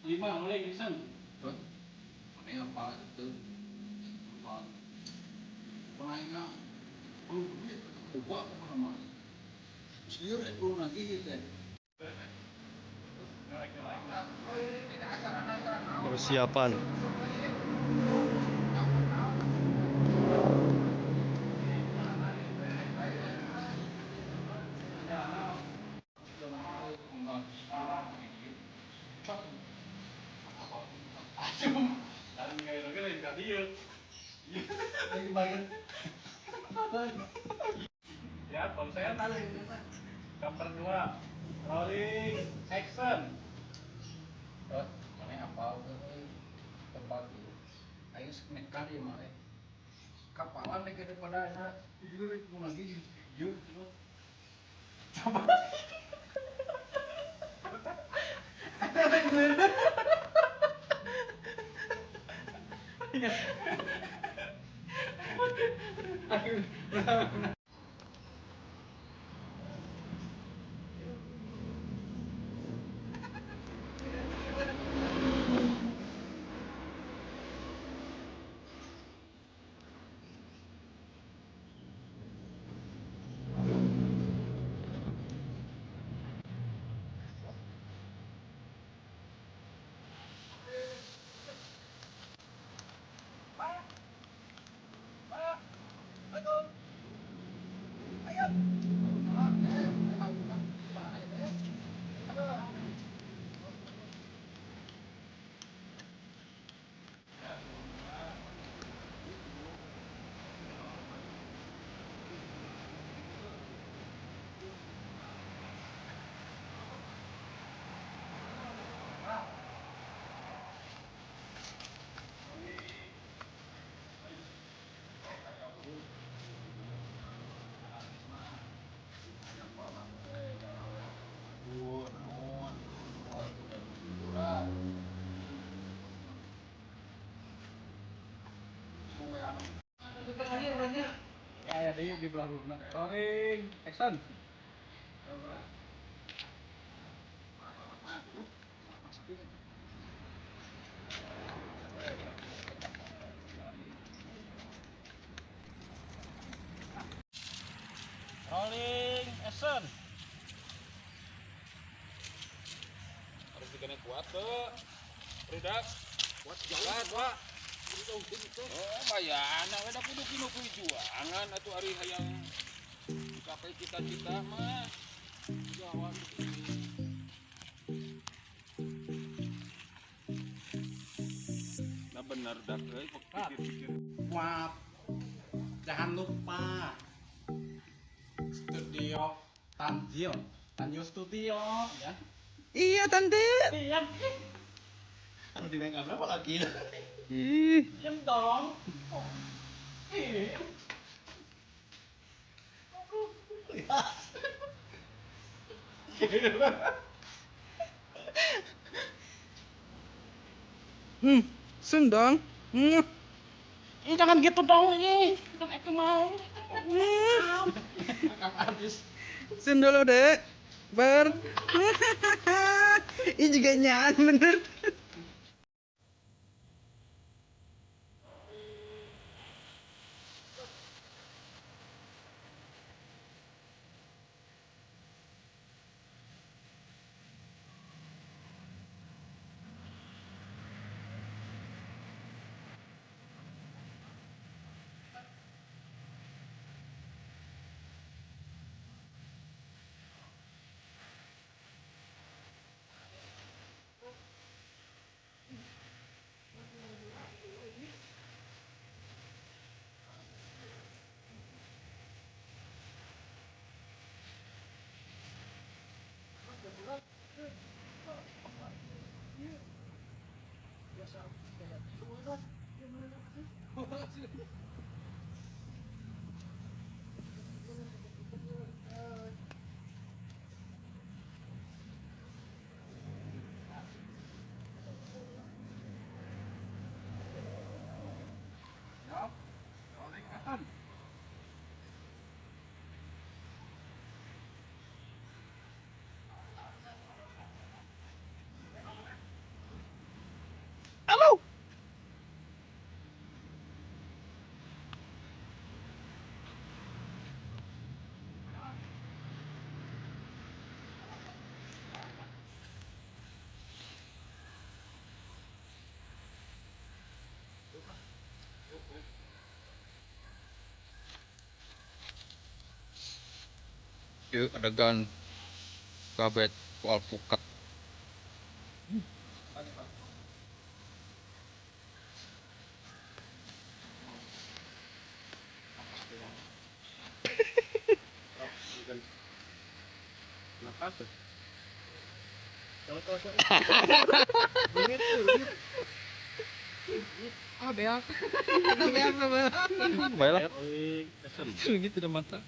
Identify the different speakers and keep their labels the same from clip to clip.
Speaker 1: 5 rolling action.
Speaker 2: Mana apa itu? Apa? Pernah oh, duit, ubah apa nama? Seliur perlu nagih gitu.
Speaker 3: Persiapan.
Speaker 1: Ya, konsen. Cover 2. Rolling action.
Speaker 2: Mana apa tempat itu? Ayo senekan ya mah. Kapalan deh daripada ada. Jujur mau lagi jujur. Coba.
Speaker 1: Ya, di belah rumah. Rolling action. Rolling action.
Speaker 2: Harus dikena kuat tuh. Rudak. Kuat jalan, Pak. Oh, bayana we da kudu kinu perjuangan atuh ari hayang capai cita-cita mah. Jawan. Nah bener dak euy pikir-pikir.
Speaker 1: Kuat. Jangan lupa Studio Tanjil, Tanjil Studio ya.
Speaker 4: Iya Tante.
Speaker 1: Iya.
Speaker 3: Anu di make up berapa lagi?
Speaker 4: Ih.
Speaker 1: Diam dong. Ih.
Speaker 4: Sun dong.
Speaker 1: Ih, jangan gitu dong, ih. Kan aku mau. Artis.
Speaker 4: Sun dulu, Dek. Ber. Ih juga nyaan bener. Halo.
Speaker 2: Ieu adegan kabet ku alpukat.
Speaker 4: Ah, beak. Beak sama.
Speaker 2: Baiklah.
Speaker 4: Gitu udah mata.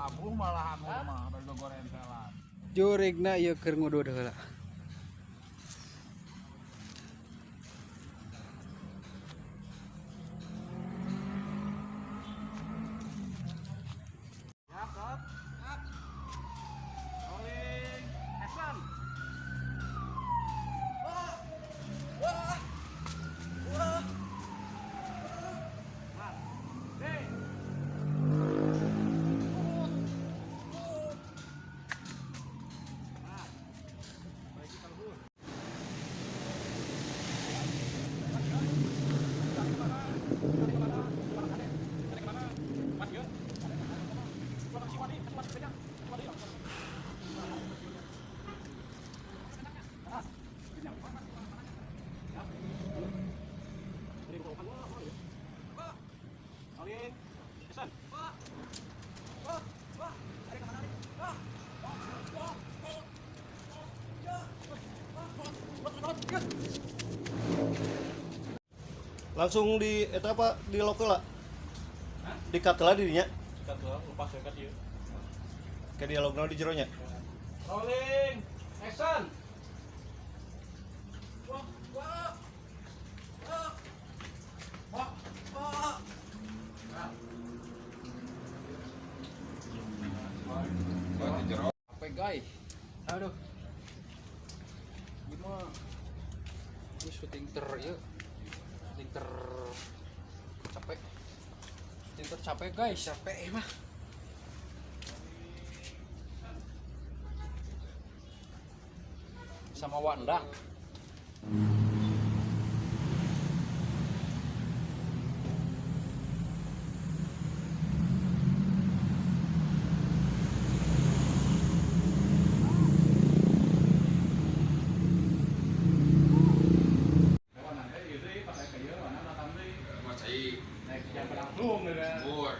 Speaker 2: Labuh malahan mah bari gorentelan.
Speaker 4: Juregna ieu keur ngudud heula.
Speaker 3: Langsung di eta apa di lokal lah. Di cut lah dirinya.
Speaker 1: Cut lah, lepas ya cut ieu.
Speaker 3: Kayak dialogna di jero nya.
Speaker 1: Rolling, action.
Speaker 2: Capek guys.
Speaker 4: Aduh. Gimana? Ini syuting ter ieu. Syuting ter capek. Syuting tercapek guys, capek mah. Sama Wanda.
Speaker 2: Mah cai sumur.